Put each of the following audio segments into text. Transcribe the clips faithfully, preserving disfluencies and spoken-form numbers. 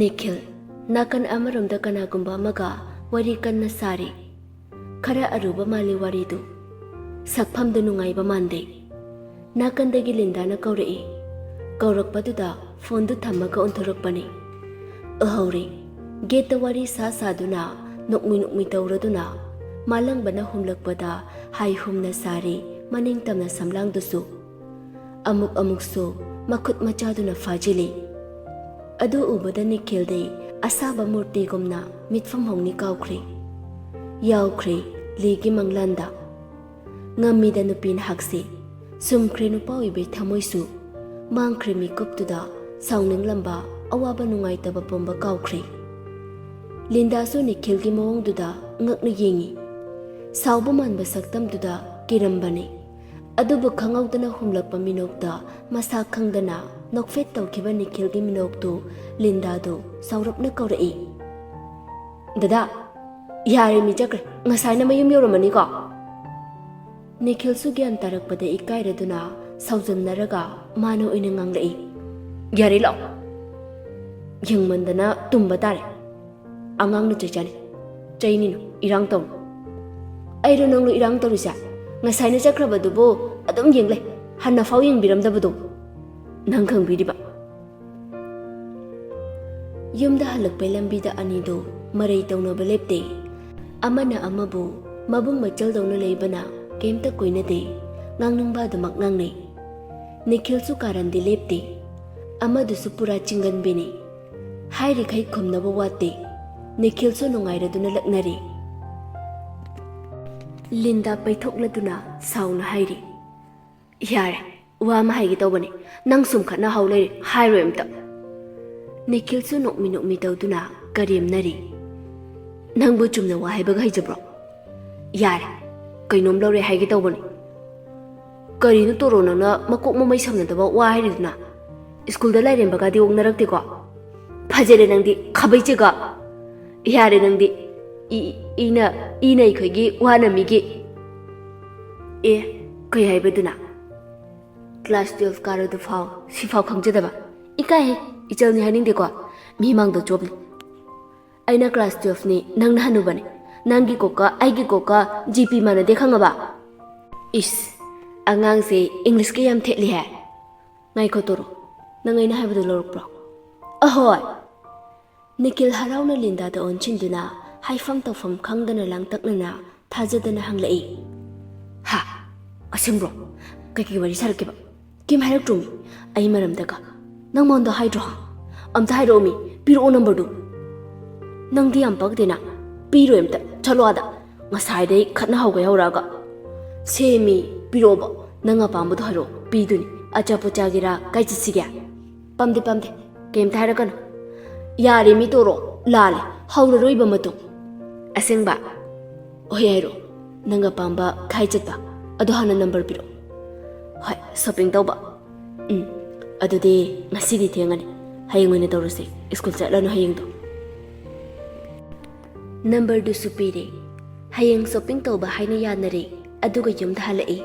ꯅꯤꯈꯤꯜ, ꯅꯥꯀꯟ ꯑꯃꯔꯣꯝꯗ ꯀꯅꯥꯒꯨꯝꯕ ꯑꯃꯒ ꯋꯥꯔꯤ ꯀꯟꯅ ꯁꯥꯔꯤ꯫ ꯈꯔ ꯑꯔꯨꯕ ꯃꯥꯜꯂꯤ ꯋꯥꯔꯤꯗꯨ꯫ ꯁꯛꯐꯝꯗꯨ ꯅꯨꯡꯉꯥꯏꯕ ꯃꯥꯟꯗꯦ꯫ ꯅꯥꯀꯟꯗꯒꯤ ꯂꯤꯟꯗꯥꯅ ꯀꯧꯔꯛꯏ꯫ ꯀꯧꯔꯛꯄꯗꯨꯗ ꯐꯣꯟꯗꯨ ꯊꯝꯃꯒ ꯑꯣꯟꯊꯣꯔꯛꯄꯅꯤ꯫ ꯎꯍꯧꯔꯤ꯫ ꯒꯦꯠꯇ ꯋꯥꯔꯤ ꯁꯥ ꯁꯥꯗꯨꯅ, ꯅꯣꯛꯃꯤ ꯅꯣꯛꯃꯤ ꯇꯧꯔꯗꯨꯅ, ꯃꯥꯂꯪꯕꯅ ꯍꯨꯝꯂꯛꯄꯗ ꯍꯥꯏ ꯍꯨꯝꯅ ꯁꯥꯔꯤ ꯃꯅꯤꯡ ꯇꯝꯅ ꯁꯝꯂꯥꯡꯗꯨꯁꯨ꯫ ꯑꯃꯨꯛ ꯑꯃꯨꯛꯁꯨ ꯃꯈꯨꯠ ꯃꯆꯥꯗꯨꯅ ꯐꯥꯖꯤꯜꯂꯤ꯫ ꯑꯗꯨ ꯎꯕꯗ ꯅꯤꯈꯤꯜꯗꯤ ꯑꯁꯥꯕ ꯃꯨꯔꯇꯤꯒꯨꯝꯅ ꯃꯤꯠꯐꯝ ꯍꯣꯡꯅꯤ ꯀꯥꯎꯈ꯭ꯔꯦ꯫ ꯌꯥꯎꯈ꯭ꯔꯦ ꯂꯤꯒꯤ ꯃꯪꯂꯥꯟꯗ꯫ ꯉꯝꯃꯤꯗ ꯅꯨꯄꯤ ꯅꯍꯥꯛꯁꯦ꯫ ꯁꯨꯝꯈ꯭ꯔꯦ ꯅꯨꯄꯥ ꯑꯣꯏꯕꯩ ꯊꯃꯣꯏꯁꯨ꯫ ꯃꯥꯡꯈ꯭ꯔꯦ ꯃꯤꯀꯨꯞꯇꯨꯗ ꯁꯥꯎꯅꯤꯡꯂꯝꯕ, ꯑꯋꯥꯕ ꯅꯨꯡꯉꯥꯏꯇꯕ ꯄꯨꯝꯕ ꯀꯥꯎꯈ꯭ꯔꯦ꯫ ꯂꯤꯟꯗꯥꯁꯨ ꯅꯤꯈꯤꯜꯒꯤ ꯃꯑꯣꯡꯗꯨꯗ ꯉꯛꯅ ꯌꯦꯡꯉꯤ꯫ ꯁꯥꯎꯕ ꯃꯥꯟꯕ ꯁꯛꯇꯝꯗꯨꯗ ꯀꯤꯔꯝꯕꯅꯤ꯫ ꯑꯗꯨꯕꯨ ꯈꯪꯍꯧꯗꯅ ꯍꯨꯝꯂꯛꯄ ꯃꯤꯅꯣꯛꯇ ꯃꯁꯥ ꯈꯪꯗꯅ ꯅꯣꯛꯐꯦꯠ ꯇꯧꯈꯤꯕ ꯅꯤꯈꯤꯜꯒꯤ ꯃꯤꯅꯣꯛꯇꯨ ꯂꯤꯟꯗꯥꯗꯨ ꯁꯥꯎꯔꯞꯅ ꯀꯧꯔꯛꯏ꯫ "ꯗꯗꯥ, ꯌꯥꯔꯦ, ꯃꯤ ꯆꯠꯈ꯭ꯔꯦ꯫ ꯉꯁꯥꯏꯅ ꯃꯌꯨꯝ ꯌꯧꯔꯝꯃꯅꯤꯀꯣ?" ꯅꯤꯈꯤꯜꯁꯨ ꯒ꯭ꯌꯥꯟ ꯇꯥꯔꯛꯄꯗ ꯏꯀꯥꯏꯔꯗꯨꯅ ꯁꯥꯎꯖꯟꯅꯔꯒ ꯃꯥꯅ ꯑꯣꯏꯅ ꯉꯥꯡꯂꯛꯏ꯫ "ꯌꯥꯔꯦ, ꯂꯥꯛꯑꯣ꯫ ꯌꯦꯡꯃꯟꯗꯅ ꯇꯨꯝꯕ ꯇꯥꯔꯦ꯫ ꯑꯉꯥꯡꯅ ꯆꯩ ꯆꯥꯅꯤ꯫ ꯆꯩꯅꯤꯅꯨ, ꯏꯔꯥꯡ ꯇꯧꯅꯨ꯫ ꯑꯩꯔꯣ ꯅꯪꯂꯣ ꯏꯔꯥꯡ ꯇꯧꯔꯤꯁꯦ? ꯉꯁꯥꯏꯅ ꯆꯠꯈ꯭ꯔꯕꯗꯨꯕꯨ ꯑꯗꯨꯝ ꯌꯦꯡ ꯂꯩ꯫ ꯍꯟꯅꯐꯥꯎ ꯌꯦꯡꯕꯤꯔꯝꯗꯕꯗꯣ꯫ ꯅꯪ ꯈꯪꯕꯤꯔꯤꯕ?" ꯌꯨꯝꯗ ꯍꯜꯂꯛꯄꯩ ꯂꯝꯕꯤꯗ ꯑꯅꯤꯗꯨ ꯃꯔꯩ ꯇꯧꯅꯕ ꯂꯦꯞꯇꯦ꯫ ꯑꯃꯅ ꯑꯃꯕꯨ ꯃꯕꯨꯡ ꯃꯆꯜꯗꯧꯅ ꯂꯩꯕꯅ ꯀꯩꯝꯇ ꯀꯣꯏꯅꯗꯦ꯫ ꯉꯥꯡꯅꯤꯡꯕ ꯑꯗꯨꯃꯛ ꯉꯥꯡꯅꯩ꯫ ꯅꯤꯈꯤꯜꯁꯨ ꯀꯥꯔꯟꯗꯤ ꯂꯦꯞꯇꯦ꯫ ꯑꯃꯗꯨꯁꯨ ꯄꯨꯔꯥ ꯆꯤꯡꯒꯟꯕꯤꯅꯤ꯫ ꯍꯥꯏꯔꯤꯈꯩ ꯈꯨꯝꯅꯕ ꯋꯥꯠꯇꯦ꯫ ꯅꯤꯈꯤꯜꯁꯨ ꯅꯨꯡꯉꯥꯏꯔꯗꯨꯅ ꯂꯛꯅꯔꯤ꯫ ꯂꯤꯟꯗꯥ ꯄꯩꯊꯣꯛꯂꯗꯨꯅ ꯁꯥꯎꯅ ꯍꯥꯏꯔꯤ꯫ "ꯌꯥꯔꯦ, ꯋꯥ ꯑꯃ ꯍꯥꯏꯒꯦ ꯇꯧꯕꯅꯤ꯫ ꯅꯪ ꯁꯨꯝ ꯈꯠꯅ ꯍꯧ ꯂꯩꯔꯦ, ꯍꯥꯏꯔꯣꯏ ꯑꯝꯇ꯫" ꯅꯤꯈꯤꯜꯁꯨ ꯅꯣꯛꯃꯤ ꯅꯣꯛꯃꯤ ꯇꯧꯗꯨꯅ ꯀꯔꯦꯝꯅꯔꯤ꯫ "ꯅꯪꯕꯨ ꯆꯨꯝꯅ ꯋꯥ ꯍꯥꯏꯕꯒ ꯍꯩꯖꯕ꯭ꯔꯣ? ꯌꯥꯔꯦ, ꯀꯩꯅꯣꯝ ꯂꯧꯔꯦ ꯍꯥꯏꯒꯦ ꯇꯧꯕꯅꯤ꯫" "ꯀꯔꯤꯅꯣ ꯇꯣꯔꯣ, ꯅꯪꯅ ꯃꯀꯣꯛ ꯃꯃꯩ ꯁꯝꯅꯗꯕ ꯋꯥ ꯍꯥꯏꯔꯤꯗꯨꯅ? ꯁ꯭ꯀꯨꯜꯗ ꯂꯥꯏꯔꯦꯝꯕꯒꯗꯤ ꯑꯣꯛꯅꯔꯛꯇꯦꯀꯣ? ꯐꯖꯔꯦ ꯅꯪꯗꯤ, ꯈꯥꯕꯩ ꯆꯦꯒ꯫ ꯌꯥꯔꯦ ꯅꯪꯗꯤ, ꯏ-, ꯏꯅ, ꯏꯅ ꯑꯩꯈꯣꯏꯒꯤ, ꯋꯥꯅ ꯃꯤꯒꯤ꯫" "ꯑꯦ, ꯀꯩ ꯍꯥꯏꯕꯗꯨꯅ? ꯀ꯭ꯂꯥꯁ ꯇꯨꯌꯦꯜꯐ ꯀꯥꯔꯗꯨ ꯐꯥꯎ ꯁꯤꯐꯥꯎ ꯈꯪꯖꯗꯕ? ꯏꯀꯥꯏꯍꯦ, ꯏꯆꯜꯅꯤ ꯍꯥꯏꯅꯤꯡꯗꯦꯀꯣ꯫ ꯃꯤ ꯃꯥꯡꯗ ꯆꯣꯞꯂꯤ꯫ ꯑꯩꯅ class twelve ꯅꯤ, ꯅꯪꯅ ꯍꯅꯨꯕꯅꯤ꯫ ꯅꯪꯒꯤ ꯀꯣꯛꯀ ꯑꯩꯒꯤ ꯀꯣꯛꯀ G P ꯃꯥꯟꯅꯗꯦ, ꯈꯪꯉꯕ? ꯏꯁ, ꯑꯉꯥꯡꯁꯦ English ꯀ ꯌꯥꯝ ꯊꯦꯠꯂꯤꯍꯦ꯫ ꯉꯥꯏꯈꯣ ꯇꯣꯔꯣ, ꯅꯪ ꯑꯩꯅ ꯍꯥꯏꯕꯗꯨ ꯂꯧꯔꯛꯄ꯭ꯔꯣ? ꯑꯍꯣꯏ꯫ ꯅꯤꯈꯤꯜ ꯍꯔꯥꯎꯅ ꯂꯤꯟꯗꯥꯗ ꯑꯣꯟꯁꯤꯟꯗꯨꯅ ꯍꯥꯏꯐꯝ ꯇꯧꯐꯝ ꯈꯪꯗꯅ ꯂꯥꯡꯇꯛꯅꯅ ꯊꯥꯖꯗꯅ ꯍꯪꯂꯛꯏ꯫ ꯍꯥ? ꯑꯁꯦꯡꯕ꯭ꯔꯣ? ꯀꯩꯀꯩ ꯋꯥꯔꯤ ꯁꯥꯔꯛꯀꯦꯕ? ꯀꯩꯝ ꯍꯥꯏꯔꯛꯇ꯭ꯔꯣꯃꯤ? ꯑꯩ ꯃꯔꯝꯗꯒ ꯅꯪ ꯃꯉꯣꯟꯗ ꯍꯥꯏꯗ꯭ꯔꯣ? ꯑꯝꯇ ꯍꯥꯏꯔꯛꯑꯣꯃꯤ, ꯄꯤꯔꯛꯑꯣ number ꯗꯨ꯫ ꯅꯪꯗꯤ ꯌꯥꯝ ꯄꯛꯇꯦꯅ꯫ ꯄꯤꯔꯣꯏ ꯑꯝꯇ, ꯆꯠꯂꯣ ꯑꯥꯗ꯫ ꯉꯁꯥꯏꯗꯩ ꯈꯠꯅ ꯍꯧꯒꯦ ꯍꯧꯔꯛꯑꯒ꯫ ꯁꯦꯃꯤ, ꯄꯤꯔꯛꯑꯣꯕ, ꯅꯪ ꯑꯄꯥꯝꯕꯗꯣ ꯍꯥꯏꯔꯛꯑꯣ, ꯄꯤꯗꯨꯅꯤ꯫ ꯑꯆꯥꯄꯣꯠ ꯆꯥꯒꯦꯔꯥ, ꯀꯥꯏ ꯆꯠꯁꯤꯒꯦ? ꯄꯥꯝꯗꯦ, ꯄꯥꯝꯗꯦ, ꯀꯩꯝꯇ ꯍꯥꯏꯔꯛꯀꯅꯨ꯫ ꯌꯥꯔꯦ ꯃꯤ ꯇꯣꯔꯣ, ꯂꯥꯜꯂꯦ, ꯍꯧꯔꯔꯣꯏꯕ ꯃꯇꯨꯡ꯫ ꯑꯁꯦꯡꯕ? ꯍꯣꯏ ꯍꯥꯏꯔꯛꯑꯣ, ꯅꯪ ꯑꯄꯥꯝꯕ ꯈꯥꯏ ꯆꯠꯄ꯫ ꯑꯗꯣ ꯍꯥꯟꯅ number ꯄꯤꯔꯛꯑꯣ꯫ ꯍꯣꯏ, shopping ꯇꯧꯕ꯫ ꯎꯝ, ꯑꯗꯨꯗꯤ ꯉꯁꯤꯗꯤ ꯊꯦꯡꯉꯅꯤ, ꯍꯌꯦꯡ ꯑꯣꯏꯅ ꯇꯧꯔꯁꯦ꯫ ꯁ꯭ꯀꯨꯜ ꯆꯠꯂꯅꯨ ꯍꯌꯦꯡꯗꯣ꯫ Number ꯗꯨꯁꯨ ꯄꯤꯔꯦ꯫ ꯍꯌꯦꯡ shopping ꯇꯧꯕ ꯍꯥꯏꯅ ꯌꯥꯅꯔꯦ, ꯑꯗꯨꯒ ꯌꯨꯝꯗ ꯍꯜꯂꯛꯏ꯫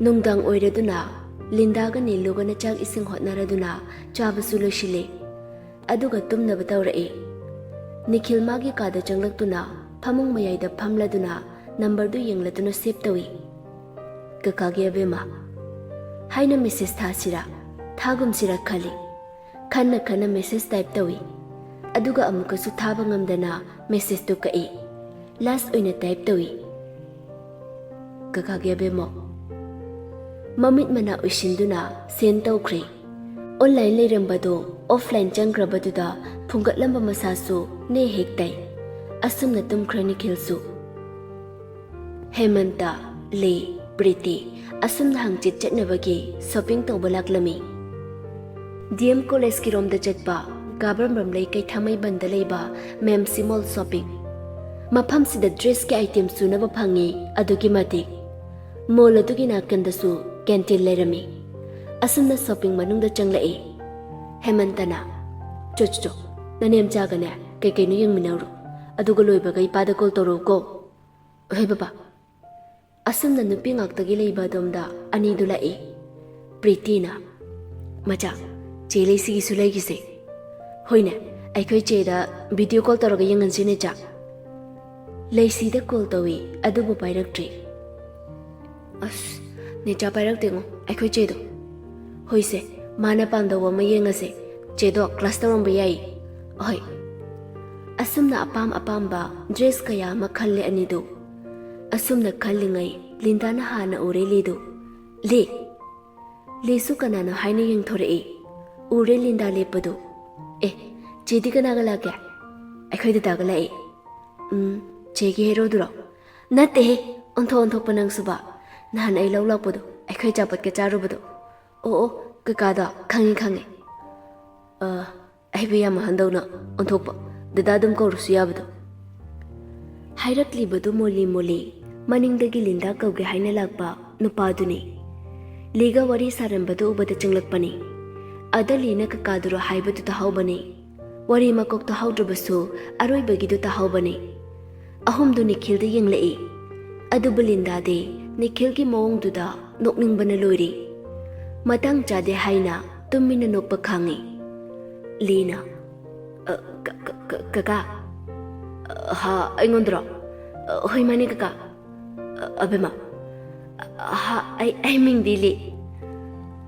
ꯅꯨꯡꯗꯥꯡ ꯑꯣꯏꯔꯗꯨꯅ ꯂꯤꯟꯗꯥꯒ ꯅꯤꯂꯨꯒꯅ ꯆꯥꯛ ꯏꯁꯤꯡ ꯍꯣꯠꯅꯔꯗꯨꯅ ꯆꯥꯕꯁꯨ ꯂꯣꯏꯁꯤꯜꯂꯦ꯫ ꯑꯗꯨꯒ ꯇꯨꯝꯅꯕ ꯇꯧꯔꯛꯏ꯫ ꯅꯤꯈꯤꯜ ꯃꯥꯒꯤ ꯀꯥꯗ ꯆꯪꯂꯛꯇꯨꯅ ꯐꯃꯨꯡ ꯃꯌꯥꯏꯗ ꯐꯝꯂꯗꯨꯅ number ꯗꯨ ꯌꯦꯡꯂꯗꯨꯅ save ꯇꯧꯏ꯫ "ꯀꯀꯥꯒꯤ ꯑꯕꯦꯝꯃ" ꯍꯥꯏꯅ message ꯊꯥꯁꯤꯔꯥ ꯊꯥꯒꯨꯝꯁꯤꯔꯥ ꯈꯜꯂꯤ꯫ ꯈꯟꯅ ꯈꯟꯅ message type ꯇꯧꯏ꯫ ꯑꯗꯨꯒ ꯑꯃꯨꯛꯀꯁꯨ ꯊꯥꯕ ꯉꯝꯗꯅ message ꯇꯨ ꯀꯛꯏ꯫ Last ꯑꯣꯏꯅ type ꯇꯧꯏ, "ꯀꯀꯥꯒꯤ ꯑꯕꯦꯝꯃ" ꯃꯃꯤꯠ ꯃꯅꯥ ꯎꯏꯁꯤꯟꯗꯨꯅ send ꯇꯧꯈ꯭ꯔꯦ꯫ Online ꯂꯩꯔꯝꯕꯗꯣ offline ꯆꯪꯈ꯭ꯔꯕꯗꯨꯗ ꯐꯨꯡꯒꯠꯂꯝꯕ ꯃꯁꯥꯁꯨ ꯅꯦ ꯍꯦꯛ ꯇꯩ꯫ ꯑꯁꯨꯝꯅ ꯇꯨꯝꯈ꯭ꯔꯦ ꯅꯤꯈꯤꯜꯁꯨ꯫ ꯍꯦꯃꯟꯇ, ꯂꯦ, ꯄ꯭ꯔꯤꯇꯤ ꯑꯁꯨꯝꯅ ꯍꯪꯆꯤꯠ ꯆꯠꯅꯕꯒꯤ shopping ꯇꯧꯕ ꯂꯥꯛꯂꯝꯃꯤ꯫ D M college ꯀꯤꯔꯣꯝꯗ ꯆꯠꯄ ꯒꯥꯕꯝꯕꯝ ꯂꯩꯀꯩ ꯊꯥꯡꯃꯩꯕꯟꯗ ꯂꯩꯕ ꯃꯦꯝꯁꯤ mall shopping꯫ ꯃꯐꯝꯁꯤꯗ dress ꯀꯤ item ꯁꯨꯅꯕ ꯐꯪꯉꯤ ꯑꯗꯨꯛꯀꯤ ꯃꯇꯤꯛ꯫ Mall ꯑꯗꯨꯒꯤ ꯅꯥꯀꯟꯗꯁꯨ canteen ꯂꯩꯔꯝꯃꯤ꯫ ꯑꯁꯨꯝꯅ shopping ꯃꯅꯨꯡꯗ ꯆꯪꯂꯛꯏ꯫ ꯍꯦꯃꯟꯇꯅ, "ꯆꯣ ꯆꯣ ꯆꯣ, ꯅꯅꯦꯝꯆꯥꯒꯅꯦ ꯀꯩꯀꯩꯅꯣ ꯌꯦꯡꯃꯤꯟꯅꯧꯔꯣ, ꯑꯗꯨꯒ ꯂꯣꯏꯕꯒ ꯏꯄꯥꯗ call ꯇꯧꯔꯛꯎꯀꯣ"꯫ "ꯍꯣꯏ ꯕꯕꯥ"꯫ ꯑꯁꯨꯝꯅ ꯅꯨꯄꯤ ꯉꯥꯛꯇꯒꯤ ꯂꯩꯕ ꯑꯗꯣꯝꯗ ꯑꯅꯤꯗꯨ ꯂꯥꯛꯏ꯫ ꯄ꯭ꯔꯤꯇꯤꯅ, "ꯃꯆꯥ, ꯆꯦ ꯂꯩꯁꯤꯒꯤꯁꯨ ꯂꯩꯈꯤꯁꯦ"꯫ ꯍꯣꯏꯅꯦ, ꯑꯩꯈꯣꯏ ꯆꯦꯗ video call ꯇꯧꯔꯒ ꯌꯦꯡꯍꯟꯁꯤꯅꯦ ꯆꯥ꯫ ꯂꯩꯁꯤꯗ call ꯇꯧꯏ, ꯑꯗꯨꯕꯨ ꯄꯥꯏꯔꯛꯇ꯭ꯔꯤ꯫ ꯑꯁ, ꯅꯦꯆꯥ ꯄꯥꯏꯔꯛꯇꯦꯉꯣ, ꯑꯩꯈꯣꯏ ꯆꯦꯗꯣ꯫ ꯍꯣꯏꯁꯦ, ꯃꯥꯅ ꯄꯥꯝꯗꯧꯕ ꯑꯃ ꯌꯦꯡꯉꯁꯦ꯫ ꯆꯦꯗꯣ class ꯇꯧꯔꯝꯕ ꯌꯥꯏ꯫ ꯑꯍꯣꯏ꯫ ꯑꯁꯨꯝꯅ ꯑꯄꯥꯝ ꯑꯄꯥꯝꯕ dress ꯀꯌꯥ ꯑꯃ ꯈꯜꯂꯦ ꯑꯅꯤꯗꯨ꯫ ꯑꯁꯨꯝꯅ ꯈꯜꯂꯤꯉꯩ ꯂꯤꯟꯗꯥꯅ ꯍꯥꯟꯅ ꯎꯔꯦ ꯂꯤꯗꯨ꯫ "ꯂꯤ!" ꯂꯤꯁꯨ ꯀꯅꯥꯅꯣ ꯍꯥꯏꯅ ꯌꯦꯡꯊꯣꯔꯛꯏ꯫ ꯎꯔꯦ ꯂꯤꯟꯗꯥ ꯂꯦꯞꯄꯗꯨ꯫ "ꯑꯦ, ꯆꯦꯗꯤ ꯀꯅꯥꯒ ꯂꯥꯛꯀꯦ?" "ꯑꯩꯈꯣꯏ ꯗꯗꯥꯒ ꯂꯥꯛꯏ꯫" "ꯎꯝ, ꯆꯦꯒꯤ ꯍꯦꯔꯣꯗꯨꯔꯣ?" "ꯅꯠꯇꯦꯍꯦ, ꯑꯣꯟꯊꯣꯛ ꯑꯣꯟꯊꯣꯛꯄ ꯅꯪꯁꯨꯕ꯫ ꯅꯍꯥꯟ ꯑꯩ ꯂꯧ ꯂꯥꯛꯄꯗꯣ, ꯑꯩꯈꯣꯏ ꯑꯆꯥꯄꯣꯠꯀ ꯆꯥꯔꯨꯕꯗꯣ꯫" "ꯑꯣ ꯑꯣ, ꯀꯀꯥꯗꯣ, ꯈꯪꯉꯤ ꯈꯪꯉꯤ꯫" "ꯑ, ꯑꯩꯕꯨ ꯌꯥꯝ ꯑꯍꯟꯗꯧꯅ ꯑꯣꯟꯊꯣꯛꯄ, ꯗꯗꯥ ꯑꯗꯨꯝ ꯀꯧꯔꯁꯨ ꯌꯥꯕꯗꯣ꯫" ꯍꯥꯏꯔꯛꯂꯤꯕꯗꯨ ꯃꯣꯂꯤ ꯃꯣꯂꯤ ꯃꯅꯤꯡꯗꯒꯤ ꯂꯤꯟꯗꯥ ꯀꯧꯒꯦ ꯍꯥꯏꯅ ꯂꯥꯛꯄ ꯅꯨꯄꯥꯗꯨꯅꯤ꯫ ꯂꯤꯒ ꯋꯥꯔꯤ ꯁꯥꯔꯝꯕꯗꯨ ꯎꯕꯗ ꯆꯪꯂꯛꯄꯅꯤ꯫ ꯑꯗ ꯂꯤꯅ ꯀꯀꯥꯗꯨꯔꯣ ꯍꯥꯏꯕꯗꯨ ꯇꯥꯍꯧꯕꯅꯤ꯫ ꯋꯥꯔꯤ ꯃꯀꯣꯛ ꯇꯥꯍꯧꯗ꯭ꯔꯕꯁꯨ ꯑꯔꯣꯏꯕꯒꯤꯗꯨ ꯇꯥꯍꯧꯕꯅꯤ꯫ ꯑꯍꯨꯝꯗꯨ ꯅꯤꯈꯤꯜꯗ ꯌꯦꯡꯂꯛꯏ꯫ ꯑꯗꯨꯕꯨ ꯂꯤꯟꯗꯥꯗꯤ ꯅꯤꯈꯤꯜꯒꯤ ꯃꯑꯣꯡꯗꯨꯗ ꯅꯣꯛꯅꯤꯡꯕꯅ ꯂꯣꯏꯔꯤ꯫ ꯃꯇꯥꯡ ꯆꯥꯗꯦ ꯍꯥꯏꯅ ꯇꯨꯃꯤꯟꯅ ꯅꯣꯛꯄ ꯈꯥꯡꯉꯤ꯫ ꯂꯤꯅ, "ꯑ, ꯀ-, ꯀ-, ꯀ-, ꯀꯀꯥ?" "ꯑ, ꯍꯥ, ꯑꯩꯉꯣꯟꯗꯔꯣ? ꯑ, ꯍꯣꯏ, ꯃꯥꯅꯦ ꯀꯀꯥ꯫ ꯑ, ꯑꯕꯦꯝꯃ, ꯑ, ꯍꯥ, ꯑꯩ, ꯑꯩ ꯃꯤꯡꯗꯤ ꯂꯤ꯫"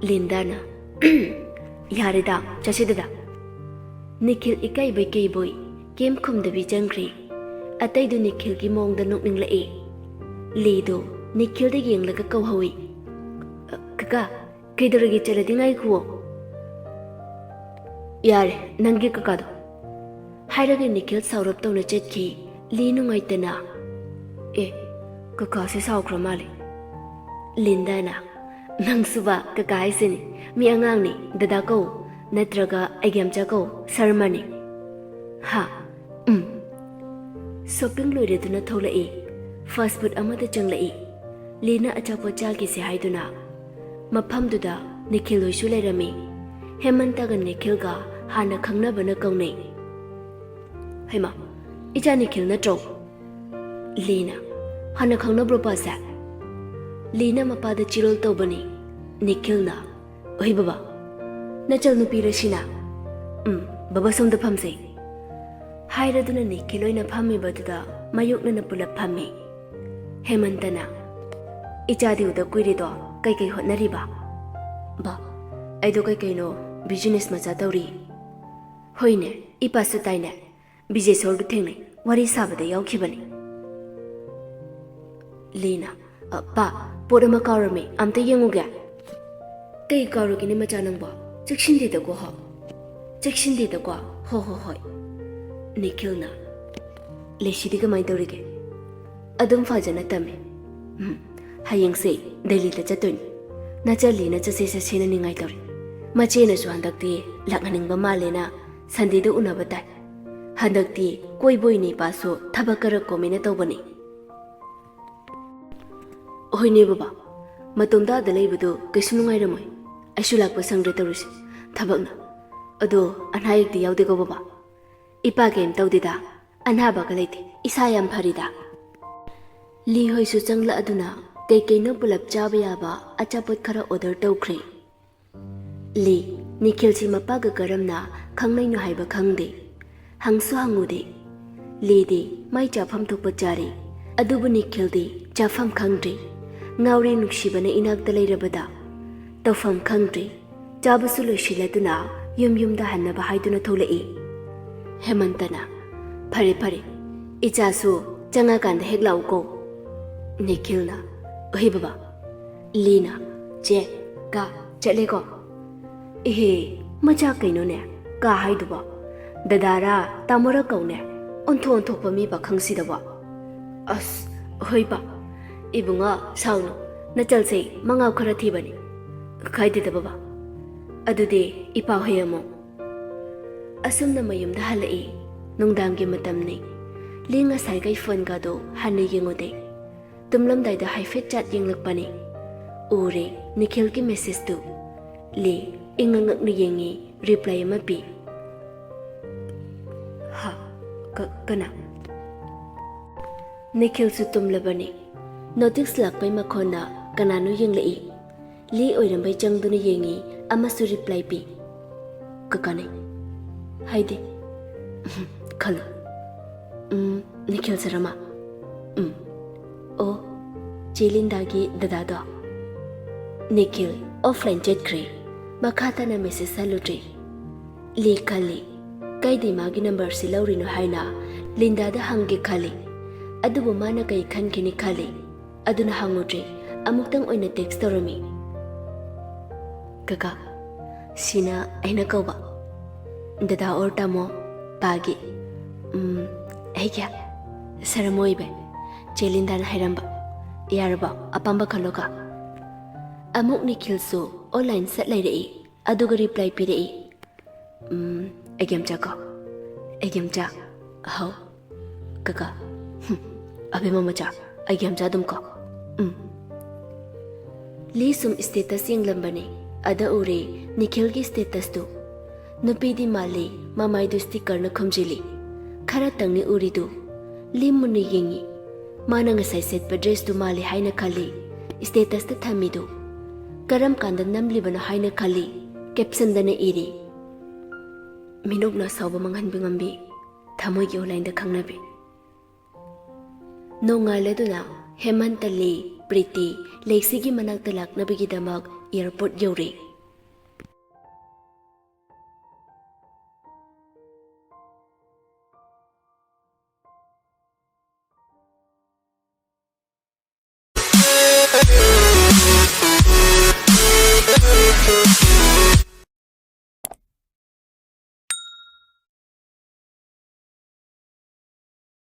ꯂꯤꯟꯗꯥꯅ, "ꯌꯥꯔꯦꯗ, ꯆꯠꯁꯤꯗꯗ꯫" ꯅꯤꯈꯤꯜ ꯏꯀꯥꯏꯕꯣꯏ ꯀꯩꯕꯣꯏ ꯀꯩꯝ ꯈꯨꯝꯗꯕꯤ ꯆꯪꯈ꯭ꯔꯦ꯫ ꯑꯇꯩꯗꯨ ꯅꯤꯈꯤꯜꯒꯤ ꯃꯑꯣꯡꯗ ꯅꯣꯛꯅꯤꯡꯂꯛꯏ꯫ ꯂꯤꯗꯨ ꯅꯤꯈꯤꯜꯗ ꯌꯦꯡꯂꯒ ꯀꯧꯍꯧꯏ, "ꯑ, ꯀꯀꯥ, ꯀꯩꯗꯧꯔꯒꯦ? ꯆꯠꯂꯗꯤ ꯉꯥꯏꯈꯨꯑꯣ꯫" "ꯌꯥꯔꯦ, ꯅꯪꯒꯤ ꯀꯀꯥꯗꯣ꯫" ꯍꯥꯏꯔꯒ ꯅꯤꯈꯤꯜ ꯁꯥꯎꯔꯞ ꯇꯧꯅ ꯆꯠꯈꯤ꯫ ꯂꯤ ꯅꯨꯡꯉꯥꯏꯇꯅ, "ꯑꯦ, ꯀꯀꯥꯁꯦ ꯁꯥꯎꯈ꯭ꯔ ꯃꯥꯜꯂꯦ꯫" ꯂꯤꯟꯗꯥꯅ, "ꯅꯪꯁꯨꯕ ꯀꯀꯥ ꯍꯥꯏꯁꯤꯅꯤ, ꯃꯤ ꯑꯉꯥꯡꯅꯤ, ꯗꯗꯥ ꯀꯧ, ꯅꯠꯇ꯭ꯔꯒ ꯑꯩꯒꯤ ꯑꯝꯆꯥ ꯀꯧ, ꯁꯔꯃꯅꯤ꯫" "ꯍꯥ? ꯎꯝ꯫" Shopping ꯂꯣꯏꯔꯗꯨꯅ ꯊꯣꯛꯂꯛꯏ꯫ Fast food ꯑꯃꯗ ꯆꯪꯂꯛꯏ꯫ ꯂꯤꯅ ꯑꯆꯥꯄꯣꯠ ꯆꯥꯈꯤꯁꯦ ꯍꯥꯏꯗꯨꯅ꯫ ꯃꯐꯝꯗꯨꯗ ꯅꯤꯈꯤꯜ ꯍꯣꯏꯁꯨ ꯂꯩꯔꯝꯃꯤ꯫ ꯍꯦꯃꯟꯇꯒ ꯅꯤꯈꯤꯜꯒ ꯍꯥꯟꯅ ꯈꯪꯅꯕꯅ ꯀꯧꯅꯩ꯫ "ꯍꯩꯃꯥ, ꯏꯆꯥ ꯅꯤꯈꯤꯜ ꯅꯠꯇ꯭ꯔꯣ?" ꯂꯤꯅ, "ꯍꯥꯟꯅ ꯈꯪꯅꯕ꯭ꯔꯣ ꯄꯥꯁꯦ?" ꯂꯤꯅ ꯃꯄꯥꯗ ꯆꯤꯔꯣꯜ ꯇꯧꯕꯅꯤ꯫ ꯅꯤꯈꯤꯜꯅ, "ꯑꯣꯏ ꯕꯕꯥ, ꯅꯆꯜ ꯅꯨꯄꯤꯔꯁꯤꯅ?" "ꯎꯝ, "ꯕꯕꯥ, ꯁꯣꯝꯗ ꯐꯝꯁꯦ" ꯍꯥꯏꯔꯗꯨꯅ ꯅꯤꯈꯤꯜ ꯑꯣꯏꯅ ꯐꯝꯃꯤꯕꯗꯨꯗ ꯃꯥꯌꯣꯛꯅꯅ ꯄꯨꯂꯞ ꯐꯝꯃꯤ꯫ ꯍꯦꯃꯟꯇꯅ, "ꯏꯆꯥꯗꯤ ꯎꯗ ꯀꯨꯏꯔꯦꯗꯣ, ꯀꯩꯀꯩ ꯍꯣꯠꯅꯔꯤꯕ?" "ꯕꯥ, ꯑꯩꯗꯣ ꯀꯩꯀꯩꯅꯣ business ꯃꯆꯥ ꯇꯧꯔꯤ꯫" "ꯍꯣꯏꯅꯦ, ꯏꯄꯥꯁꯨ ꯇꯥꯏꯅꯦ, ꯕꯤꯖꯦꯁꯣꯔꯗꯨ ꯊꯦꯡꯅꯩ, ꯋꯥꯔꯤ ꯁꯥꯕꯗ ꯌꯥꯎꯈꯤꯕꯅꯤ꯫" ꯂꯤꯅ, "ꯑ, ꯄꯥ, ꯄꯣꯠ ꯑꯃ ꯀꯥꯎꯔꯝꯃꯤ, ꯑꯝꯇ ꯌꯦꯡꯉꯨꯒꯦ꯫" "ꯀꯩ ꯀꯥꯎꯔꯒꯦꯅꯦ ꯃꯆꯥ ꯅꯪꯕꯣ? ꯆꯦꯛꯁꯤꯟꯗꯦꯗꯀꯣ ꯍꯣ, ꯆꯦꯛꯁꯤꯟꯗꯦꯗꯀꯣ, ꯍꯣ ꯍꯣ ꯍꯣꯏ꯫" ꯅꯤꯈꯤꯜꯅ, "ꯂꯩꯁꯤꯗꯤ ꯀꯃꯥꯏꯅ ꯇꯧꯔꯤꯒꯦ?" "ꯑꯗꯨꯝ ꯐꯖꯅ ꯇꯝꯃꯤ꯫ ꯎꯝ, ꯍꯌꯦꯡꯁꯦ ꯗꯦꯜꯂꯤꯗ ꯆꯠꯇꯣꯏꯅꯤ꯫ ꯅꯆꯜꯂꯤꯅ ꯆꯠꯁꯦ ꯆꯠꯁꯦꯅ ꯅꯤꯡꯉꯥꯏ ꯇꯧꯔꯤ꯫ ꯃꯆꯦꯅꯁꯨ ꯍꯟꯗꯛꯇꯤ ꯂꯥꯛꯍꯟꯅꯤꯡꯕ ꯃꯥꯜꯂꯦꯅ ꯁꯟꯗꯦꯗ ꯎꯅꯕ ꯇꯥꯏ꯫ ꯍꯟꯗꯛꯇꯤ ꯀꯣꯏꯕ ꯑꯣꯏꯅ ꯏꯄꯥꯁꯨ ꯊꯕꯛ ꯈꯔ ꯀꯣꯝꯃꯦꯅ ꯇꯧꯕꯅꯤ꯫" "ꯍꯣꯏꯅꯦ ꯕꯕꯥ, ꯃꯇꯣꯝꯇ ꯑꯥꯗ ꯂꯩꯕꯗꯣ ꯀꯩꯁꯨ ꯅꯨꯡꯉꯥꯏꯔꯝꯃꯣꯏ꯫ ꯑꯩꯁꯨ ꯂꯥꯛꯄ ꯁꯪꯗ꯭ꯔꯦ ꯇꯧꯔꯤꯁꯦ, ꯊꯕꯛꯅ꯫ ꯑꯗꯣ ꯑꯅꯥ ꯑꯌꯦꯛꯇꯤ ꯌꯥꯎꯗꯦꯀꯣ ꯕꯕꯥ?" "ꯏꯄꯥ ꯀꯩꯝ ꯇꯧꯗꯦꯗ, ꯑꯅꯥꯕꯒ ꯂꯩꯇꯦ, ꯏꯁꯥ ꯌꯥꯝ ꯐꯔꯤꯗ꯫" ꯂꯤ ꯍꯣꯏꯁꯨ ꯆꯪꯂꯛꯑꯗꯨꯅ ꯀꯩꯀꯩꯅꯣ ꯄꯨꯂꯞ ꯆꯥꯕ ꯌꯥꯕ ꯑꯆꯥꯄꯣꯠ ꯈꯔ order ꯇꯧꯈ꯭ꯔꯦ꯫ ꯂꯤ, ꯅꯤꯈꯤꯜꯁꯤ ꯃꯄꯥꯒ ꯀꯔꯝꯅ ꯈꯪꯅꯩꯅꯣ ꯍꯥꯏꯕ ꯈꯪꯗꯦ꯫ ꯍꯪꯁꯨ ꯍꯪꯉꯨꯗꯦ꯫ ꯂꯤꯗꯤ ꯃꯥꯏ ꯆꯥꯐꯝ ꯊꯣꯛꯄ ꯆꯥꯔꯦ꯫ ꯑꯗꯨꯕꯨ ꯅꯤꯈꯤꯜꯗꯤ ꯆꯥꯐꯝ ꯈꯪꯗ꯭ꯔꯦ꯫ ꯉꯥꯎꯔꯦ ꯅꯨꯡꯁꯤꯕꯅ ꯏꯅꯥꯛꯇ ꯂꯩꯔꯕꯗ ꯇꯧꯐꯝ ꯈꯪꯗ꯭ꯔꯦ꯫ ꯆꯥꯕꯁꯨ ꯂꯣꯏꯁꯤꯜꯂꯗꯨꯅ ꯌꯨꯝ ꯌꯨꯝꯗ ꯍꯟꯅꯕ ꯍꯥꯏꯗꯨꯅ ꯊꯣꯛꯂꯛꯏ꯫ ꯍꯦꯃꯟꯇꯅ, "ꯐꯔꯦ ꯐꯔꯦ, ꯏꯆꯥꯁꯨ ꯆꯪꯉꯀꯥꯟꯗ ꯍꯦꯛ ꯂꯥꯛꯎꯀꯣ꯫" ꯅꯤꯈꯤꯜꯅ, "ꯍꯣꯏ ꯕꯕꯥ꯫" ꯂꯤꯅ, "ꯆꯦ, ꯀꯥ, ꯆꯠꯂꯦꯀꯣ?" "ꯏꯍꯦ, ꯃꯆꯥ ꯀꯩꯅꯣꯅꯦ, ꯀꯥ ꯍꯥꯏꯗꯨꯕꯣ? ꯗꯗꯥꯔꯥ ꯇꯥꯃꯣꯔꯥ ꯀꯧꯅꯦ, ꯑꯣꯟꯊꯣꯛ ꯑꯣꯟꯊꯣꯛꯄ ꯃꯤ ꯄꯥꯈꯪꯁꯤꯗꯕꯣ꯫" "ꯑꯁ, ꯍꯣꯏ ꯄꯥ, ꯏꯕꯨꯡꯉꯣ ꯁꯥꯎꯅꯨ, ꯅꯆꯜꯁꯦ ꯃꯉꯥꯎ ꯈꯔ ꯊꯤꯕꯅꯤ꯫ ꯀꯥꯏꯗꯦꯗ ꯕꯕꯥ, ꯑꯗꯨꯗꯤ ꯏꯄꯥ ꯍꯣꯏ ꯑꯃꯨꯛ꯫" ꯑꯁꯨꯝꯅ ꯃꯌꯨꯝꯗ ꯍꯜꯂꯛꯏ꯫ ꯅꯨꯡꯗꯥꯡꯒꯤ ꯃꯇꯝꯅꯤ꯫ ꯂꯤ ꯉꯁꯥꯏꯈꯩ phoneꯒꯗꯣ ꯍꯟꯅ ꯌꯦꯡꯉꯨꯗꯦ꯫ ꯇꯨꯝꯂꯝꯗꯥꯏꯗ ꯍꯥꯏꯐꯦꯠ ꯆꯥꯠ ꯌꯦꯡꯂꯛꯄꯅꯤ꯫ ꯎꯔꯦ, ꯅꯤꯈꯤꯜꯒꯤ messageꯇꯨ꯫ ꯂꯤ ꯏꯪꯉꯛ ꯉꯛꯅ ꯌꯦꯡꯉꯤ, reply ꯑꯃ ꯄꯤ꯫ "ꯍꯥ? ꯀ-, ꯀꯅꯥ?" ꯅꯤꯈꯤꯜꯁꯨ ꯇꯨꯝꯂꯕꯅꯤ꯫ Notice ꯂꯥꯛꯄꯩ ꯃꯈꯣꯟꯅ ꯀꯅꯥꯅꯣ ꯌꯦꯡꯂꯛꯏ꯫ ꯂꯤ ꯑꯣꯏꯔꯝꯕꯩ ꯆꯪꯗꯨꯅ ꯌꯦꯡꯉꯤ ꯑꯃꯁꯨ reply ꯄꯤ꯫ "ꯀꯀꯥꯅꯦ꯫" ꯍꯥꯏꯗꯤ? ꯈꯜꯂꯨ꯫ ꯎꯝ, ꯅꯤꯈꯤꯜ ꯁꯔꯃ꯫ ꯎꯝ꯫ ꯑꯣ, ꯆꯦ ꯂꯤꯟꯗꯥꯒꯤ ꯗꯗꯥꯗꯣ? ꯅꯤꯈꯤꯜ ꯑꯣꯐꯂꯥꯏꯟ ꯆꯠꯈ꯭ꯔꯦ꯫ ꯃꯈꯥ ꯇꯥꯅ ꯃꯦꯁꯦꯖ ꯍꯜꯂꯨꯗ꯭ꯔꯤ꯫ ꯂꯤ ꯈꯜꯂꯤ꯫ ꯀꯩꯗꯤ ꯃꯥꯒꯤ ꯅꯝꯕꯔꯁꯤ ꯂꯧꯔꯤꯅꯣ ꯍꯥꯏꯅ ꯂꯤꯟꯗꯥꯗ ꯍꯪꯒꯦ ꯈꯜꯂꯤ꯫ ꯑꯗꯨꯕꯨ ꯃꯥꯅ ꯀꯩ ꯈꯟꯈꯤꯅꯤ ꯈꯜꯂꯤ꯫ ꯑꯗꯨꯅ ꯍꯪꯉꯨꯗ꯭ꯔꯤ꯫ ꯑꯃꯨꯛꯇꯪ ꯑꯣꯏꯅ ꯇꯦꯛꯁ ꯇꯧꯔꯝꯃꯤ꯫ "ꯀꯀꯥ, ꯁꯤꯅ ꯑꯩꯅ ꯀꯧꯕ꯫ ꯗꯗꯥ ꯑꯣꯔ ꯇꯥꯃꯣ, ꯄꯥꯒꯤ꯫ ꯎꯝ, ꯑꯩꯒꯤ ꯁꯔꯃ ꯑꯣꯏꯕ", ꯆꯦ ꯂꯤꯟꯗꯥꯅ ꯍꯥꯏꯔꯝꯕ꯫ "ꯌꯥꯔꯕꯣ? ꯑꯄꯥꯝꯕ ꯈꯜꯂꯣꯀꯣ"꯫ ꯑꯃꯨꯛ ꯅꯤꯈꯤꯜꯁꯨ ꯑꯣꯟꯂꯥꯏꯟ ꯁꯠ ꯂꯩꯔꯛꯏ꯫ ꯑꯗꯨꯒ ꯔꯤꯄ꯭ꯂꯥꯏ ꯄꯤꯔꯛꯏ꯫ "ꯎꯝ, ꯑꯩꯒꯤ ꯃꯆꯥ ꯀꯣ꯫ ꯑꯩꯒꯤ ꯃꯆꯥ꯫ ꯍꯥꯎ꯫ ꯀꯀꯥ꯫ ꯍꯨꯝ, ꯑꯕꯦꯝꯃ ꯃꯆꯥ꯫ ꯑꯩꯒꯤ ꯃꯆꯥ ꯑꯗꯨꯝ ꯀꯣ꯫ ꯎꯝ"꯫ ꯂꯤ ꯁꯨꯝ ꯁ꯭ꯇꯦꯇꯁ ꯌꯦꯡꯂꯝꯕꯅꯤ꯫ ꯑꯗ ꯎꯔꯦ ꯅꯤꯈꯤꯜꯒꯤ ꯁ꯭ꯇꯦꯇꯁꯇꯨ꯫ ꯅꯨꯄꯤꯗꯤ ꯃꯥꯜꯂꯤ, ꯃꯃꯥꯏꯗꯨ ꯁ꯭ꯇꯤꯀꯔꯅ ꯈꯨꯝꯖꯤꯜꯂꯤ꯫ ꯈꯔꯇꯪꯅꯤ ꯎꯔꯤꯗꯨ꯫ ꯂꯤ ꯃꯨꯟꯅ ꯌꯦꯡꯉꯤ꯫ ꯃꯥꯅ ꯉꯁꯥꯏ ꯁꯦꯠꯄ ꯗ꯭ꯔꯦꯁꯇꯨ ꯃꯥꯜꯂꯤ ꯍꯥꯏꯅ ꯈꯜꯂꯤ ꯁ꯭ꯇꯦꯇꯁꯇ ꯊꯝꯃꯤꯗꯨ꯫ ꯀꯔꯝ ꯀꯥꯟꯗ ꯅꯝꯂꯤꯕꯅꯣ ꯍꯥꯏꯅ ꯈꯜꯂꯤ꯫ ꯀꯦꯞꯁꯟꯗꯅ ꯏꯔꯤ, "ꯃꯤꯅꯣꯛꯅ ꯑꯁꯥꯎꯕ ꯃꯥꯡꯍꯟꯕ ꯉꯝꯕꯤ, ꯊꯃꯣꯏꯒꯤ ꯑꯣꯟꯂꯥꯏꯟꯗ ꯈꯪꯅꯕꯤ"꯫ ꯅꯣꯡꯉꯥꯜꯂꯗꯨꯅ ꯍꯦꯃꯟꯇ, ꯂꯤ, ꯄ꯭ꯔꯤꯇꯤ, ꯂꯦꯛꯁꯤꯒꯤ ꯃꯅꯥꯛꯇ ꯂꯥꯛꯅꯕꯒꯤꯗꯃꯛ ꯑꯦꯌꯔꯄꯣꯔꯠ ꯌꯧꯔꯦ꯫